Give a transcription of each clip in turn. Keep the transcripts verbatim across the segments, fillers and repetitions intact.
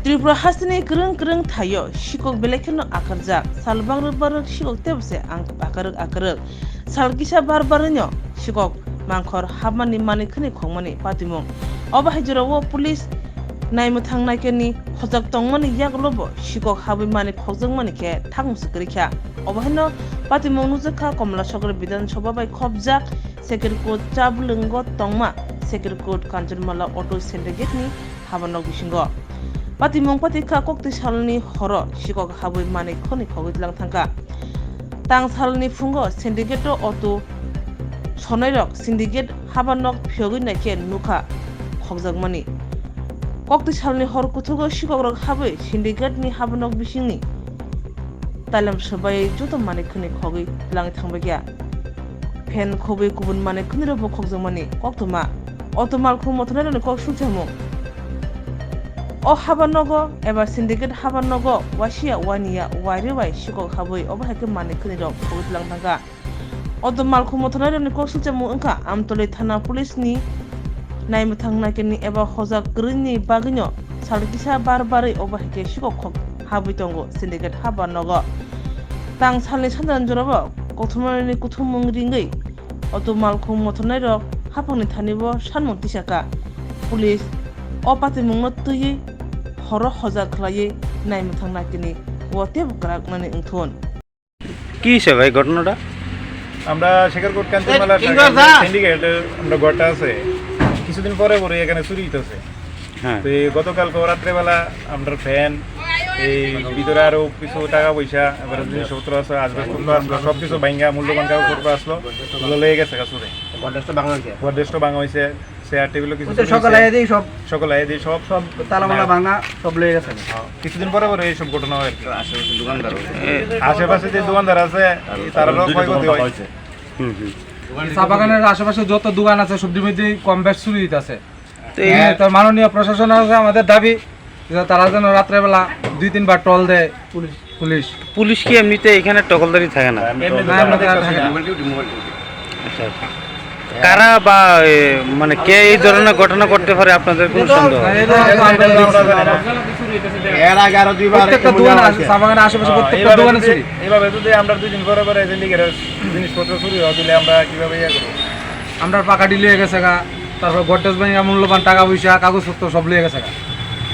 Tripura hasteni kwrwng kwrwng thaio sikok belai kheno akarjak. Sal bangrwk bangrwk sikok tebose ang akarwk akarwk. Sal kisa bar barwino sikok mangkhor habmani manwi khwnwi khokmani patimung. Obo hai jorao police naimwthang naikeni hojak tongmani yagulobo sikok habwi manwi khokjakmani khe thakmungsi kwrwikha. Obo haino patimung nukjakha Komlasogor Bidhan Sabha bai khopjak Sekirkut Chablwngo tongma Sekirkut Kanchanmala Auto Syndicate ni habanok bisingo. Patimung patikha kokti salni horo sikok habwi manwi khwnwi khogwi tlang thangkha. Tang salni phungo syndicate o auto sonairok syndicate habanok phiyogwi naikhe nukha khokjakmani. Kokti salni hor kuthugo sikokrok habwi syndicate ni habanok bisingni tailam swbai joto manwi khwnwi khogwi tlang thangbaikha. Phen khobwi kubun manwi khwnwirokbo khokjakmani koktwma. Auto malkhung mothornairokni kok sukjakmung. O haba nogo eba syndicate haba nogo wasia wania wairwi bai sikok habwi obo hai khe manwi khwnwirok khogwi tlang thangkha. Auto malkhung mothornairokni kok sukjakmung wngkha Amtoli thana police ni naimwthang naikeni eba hojak kwrwini bagwino sal kisa bar barwi obo hai khe sikok khok habwi tongo syndicate haba nogo. Tang salni sanjani jorabo kothomani kuthumung ringwi auto malkhung mothornairok haphangni thanibo sanmung tisakha. Police o patimungno twiwi horo hojak khlaiwi naimwthang naikeni o teibo kwraknani wngthun. কি হয়েছে ভাই ঘটনাটা? আমরা শেখরকোট কাঞ্চনমালা এই, সিঙ্গার দা। সিন্ডিকেটের আমরা ঘরটা আছে, কিছুদিন পরে পরে এখানে চুরি হইতেছে। হ্যাঁ। তো এই গতকালকে রাত্রেবেলা আমরা ফ্যান, এই ভিতরে আরো কিছু টাকা পয়সা, এবার জিনিসপত্র আছে, আসবাবপত্র আসলো, সবকিছু ভাঙ্গা, মূল্যবান কাগজপত্র আসলো, ওগুলো লয়ে গেছে গা চুরে। গডরেজটা ভাঙা হয়েছে। গডরেজটা ভাঙা হয়েছে, চেয়ার টেবিলও কিছু ওই তো চুরি সকালে হয়েছে। এসেই সব সব চুরি হয়েছে, সব সব তালামালা হ্যাঁ। ভাঙা, সব লয়ে গেছে। হ্যাঁ, কিছুদিন পরে পরে এইসব ঘটনা হয় আর কি। আশেপাশে দোকানদার। এ, আশেপাশে যে দোকানদার আছে, তারারও ক্ষয়ক্ষতি হয়। হুম, হুম। চা বাগানের আশেপাশে যত দোকান আছে, সবটির মধ্যেই কম বেশ চুরি হইতাছে। তো এই হ্যাঁ, তার মাননীয় প্রশাসনের কাছে আমাদের দাবি যে তারা যেন রাত্রেবেলা দুই তিনবার টহল দেয় পুলিশ। পুলিশ। পুলিশ কি এমনিতে এখানে টহলদারি থাকে না? এমনি না, এমনি থাকে না। থাকে না। আচ্ছা, আচ্ছা। কারা বা, এ, মানে, কে এই ধরনের ঘটনা করতে পারে, আপনাদের কোনো সন্দেহ? না, এটা তো আমরা দেখছি না। এর আগে আরো দুইবার প্রত্যেকটা এমন দোকানে আছে। চা বাগানের আশেপাশে হ্যাঁ, প্রত্যেকটা এইভাবে দোকানে যদি, চুরি। এইভাবে যদি আমরা দুই দিন পরে পরে সিন্ডিকেটের জিনিসপত্র চুরি হয়, তাহলে আমরা কিভাবে ইয়ে করবো? আমরা পাকা ডিল হয়ে গেছে গা, তারপর গডরেজ ভাঙা, মূল্যবান টাকা পয়সা, কাগজপত্র সব লয়ে গেছে গা।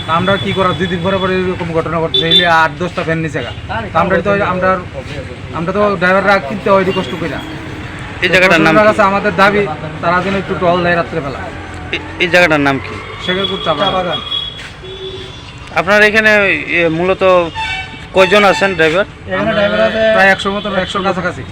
তা আমরা কি করার, দুই দিন পরে পরে এরকম ঘটনা ঘটছে, এই লিয়ে আট দশটা ফ্যান নিছে গা। তা আমরা তো, আমরা, আমরা তো ড্রাইভাররা কিনতে হয় এটি কষ্ট করে। এই জায়গাটার নাম প্রশাসনের কি? কাছে আমাদের দাবি, তারা যেন একটু টহল দেয় রাত্রেবেলা। এ-, এই জায়গাটার নাম কি? শেখেরপুর চা বাগান। আপনার এখানে, এ, মূলত কয়জন আছেন ড্রাইভার? এখানে ড্রাইভার আছে প্রায় একশো মতো, একশোর কাছাকাছি।